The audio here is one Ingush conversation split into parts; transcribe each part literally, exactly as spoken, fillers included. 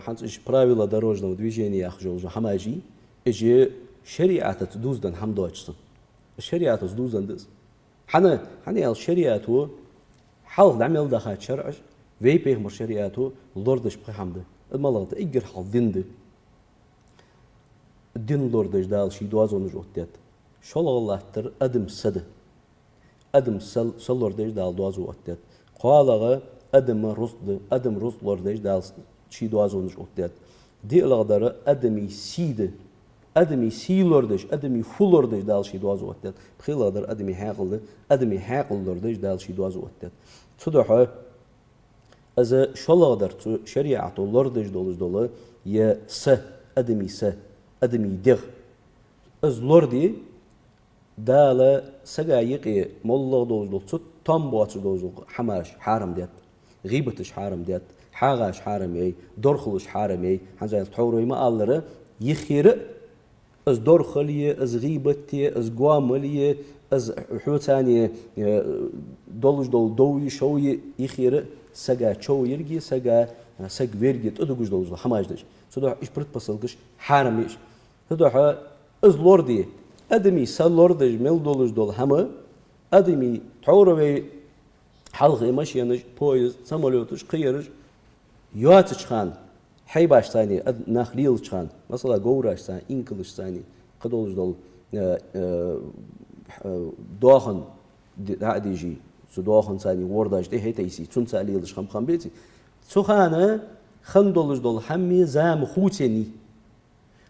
ХӀанз уж правила дорожного движения яхаш йола хӀамаш, уж шариӀатаца дувзаденна хӀама доацаш санна. ШариӀатаца дувзаденна да из. ХӀана, хӀана аьлча шариӀато хьалха дӀа мел дахача шарӀаша, вай пайхамара шариӀато лорадеш пхи хӀама да. Из малагӀа да? Эггара хьалха ди да. Ди лорадеш Дала ший доазонаш оттадаьд. ШоллагӀа латтар адама са да. Адама са, са лорадеш Дала доазув оттадаьд. КхоалагӀа адама рузкъ да. Адама рузкъ лорадеш Дала ший доазонаш оттадаьд. ДиълагӀдар адама сий да. Адама сий лорадеш, адама фу лорадеш Дала ший доазув оттадаьд. ПхелагӀдар адама хьаькъал да. Адама хьаькъал лорадеш Дала ший доазув оттадаьд. Цудухьа из шоллагӀдар цу шариӀато лорадеш долаш дола, е са, адама са, адама дегӀ. Из лораде, Дала сага юкъе моллагӀа долаш дола, цу тӀом боацаш долаш дола хӀамаш хьарам даьд, гӀийбаташ хьарам даьд, хьагӀаш хьарам яьй, дорхалаш хьарам яьй. ХӀанз аьлча тхьовра вай ма аллара, юххера а из дорхал е, из гӀийбат е, из гоамал е, из хьоца, э, долаш дола дов е, шов е, юххера а сага чов ерг е, сага, саг верг е тӀадугаш долаш дола хӀамаш да уж. Цудухьа уж предпосылкаш хьарам я уж. Цудухьа из лораде, адама са лорадеш мел долаш дола хӀама, адама, тхьовра вай хьалха машенаш, поезд, самолёташ, кхыяраш йоацача хана, хьайбашца, ад-, нах лелача хана, масала, говрашца, инкалашца, кхы долаш дола, э, э, э, доахан ди-, дӀа а дийжи, цу доаханца вордаш тӀехьа тайси, цунца лелаш хам-хам беци. Цу хана хинна долаш дола хӀама, зама хувцаеннай.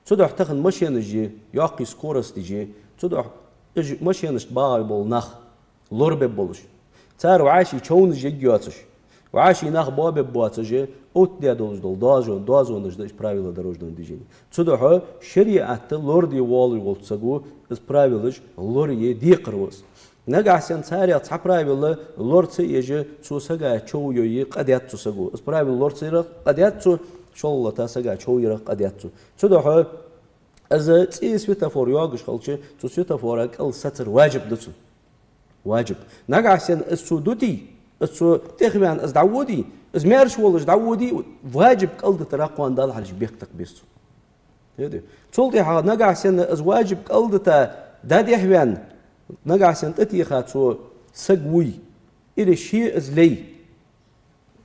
Цудухьа тахан машенаш я, йоккхий скоросташ я, цудухьа уж машенашта багӀаш бола нах, лорабеш болаш, цар вӀаший човнаш ергйоацаш, вӀаший нах боабеш боацаш, оттадаь долаш дола доазон-, доазонаш да уж правила дорожного движения. Цудухьа шариӀата лораде воаллаш волча саго из правилаш лорае декхар ва из. Нагахьа санна царех цхьа правила лора ца еш, цу сага чов йой, къа даьд цу саго. Из правила лора ца ярах къа даьд цо, шоллагӀа латта сага чов ярах къа даьд цо. Цудухьа из цӀи светофор йоагаш хилча, цу светофора кӀал сацар важиб да цун. Важиб. Нагахьа санна из цо дите, из цо тӀехваьнна из дӀаводе, из маьрша волаш дӀаводе, важиб кӀалдитара кхоана Дала хьалхашка бехктакха беза цо. Хеди. Цул тӀехьагӀа нагахьа санна из важиб кӀалдита дӀатӀехваьнна, нагахьа санна тӀатеха цо саг вуй, или ше из лей,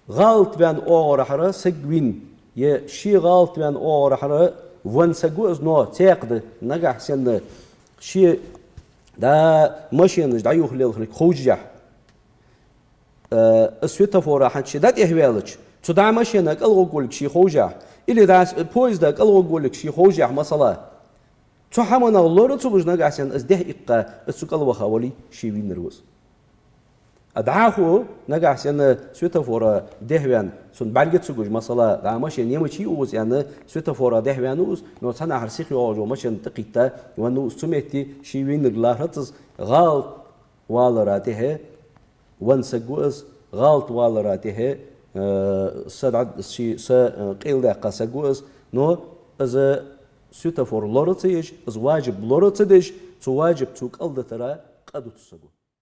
гӀалат ваьнна оагӀорахьара саг вийна, е ше гӀалат ваьнна оагӀорахьара венна саг ва из, но цхьаькха да, нагахьа санна ше дӀа машенаш дӀаюхалелхалга ховшшехь, э, из светофора хӀанз ше дӀатӀехваьлча, цу дӀа машена кӀалгӀоргволга ше ховшшехь, или дӀа с-, поезда кӀалгӀоргволга ше ховшшехь, масала, цу хӀаманах лора ца луш нагахьа санна из дехьа иккха, из цу кӀалваха вале, ше вийнар ва из. А дӀахо нагахьа санна светофора дехьаваьнна, цунна бӀарга ца гуш, масала, дӀа машен емачий укхаза аьнна, светофора дехьаваьнна ва из, но цхьаннахьара сиха йоагӀаш йола машен тӀакхийтта венна ва из цу метте, ше вийнарг лархӀац из, гӀалат валара тӀехьа венна саг ва из, гӀалат валара тӀехьа, э, са дӀа-, ший са, э, къайладаьккха саг ва из, но из светофор лора ца еш, из важиб лора ца деш, цу важиб цо кӀалдитара къа ду цу саго.